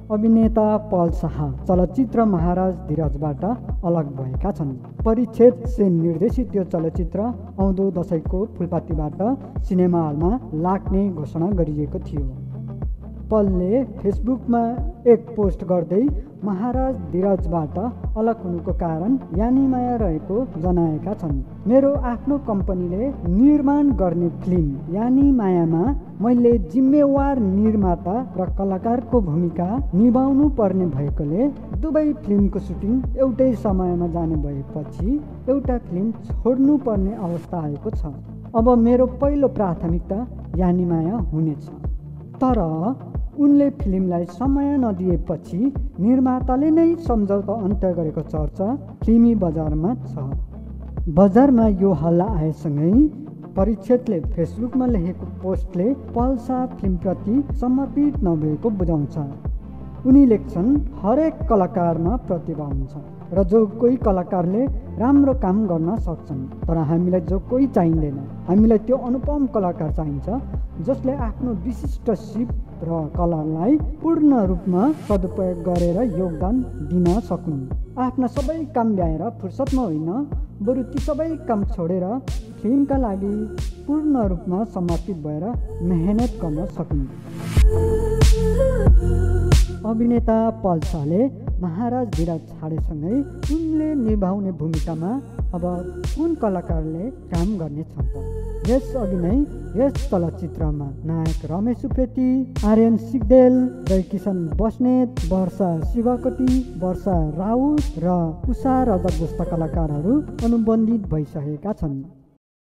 अभिनेता पल शाह चलचित्र महाराज धीरजबाट अलग भएका छन्। परिच्छेद सेन निर्देशित यो चलचित्र आउँदो दशैंको फुलपातीबाट सिनेमा हलमा लाग्ने घोषणा गरिएको थियो। पलले फेसबुकमा एक पोस्ट गर्दै महाराज धीरजबाट अलग हुनुको कारण यानीमाया रहेको जनाएका छन्। मेरो आफ्नो कम्पनीले निर्माण गर्ने फिल्म यानीमायामा मैले जिम्मेवार निर्माता र कलाकारको भूमिका निभाउनु पर्ने भएकोले दुवै फिल्मको सुटिङ एउटै समयमा जाने भएपछि एउटा फिल्म छोड्नु पर्ने अवस्था आएको छ। अब मेरो पहिलो प्राथमिकता यानीमाया हुनेछ। तर उनले फिल्मलाई समय नदिएपछि निर्माताले नै सम्झौता अन्त्य गरेको चर्चा फिल्मी बजारमा छ। बजारमा यो हल्ला आएसँगै परिच्छेदले फेसबुकमा लेखेको पोस्टले पल शाह फिल्मप्रति समर्पित नभएको बुझाउँछ। उनी लेख्छन्, हरेक कलाकारमा प्रतिभा हुन्छ र जो कोही कलाकारले राम्रो काम गर्न सक्छन्, तर हामीलाई जो कोही चाहिँदैन। हामीलाई त्यो अनुपम कलाकार चाहिन्छ जसले आफ्नो विशिष्ट सिप र कलालाई पूर्ण रूपमा सदुपयोग गरेर योगदान दिन सकुन्। आफ्ना सबै काम भ्याएर फुर्सदमा होइन, बरु ती सबै काम छोडेर फिल्मका लागि पूर्ण रूपमा समर्पित भएर मेहनत गर्न सकुन्। अभिनेता पल शाहले महाराज धीरज छाडेसँगै उनले निभाउने भूमिकामा अब कुन कलाकारले काम गर्ने छन् त? यसअघि नै यस चलचित्रमा नायक रमेश उप्रेती, आर्यन सिग्देल, जयकिशन बस्नेत, वर्षा शिवाकोटी, वर्षा राउत र उषा रजक जस्ता कलाकारहरू अनुबन्धित भइसकेका छन्।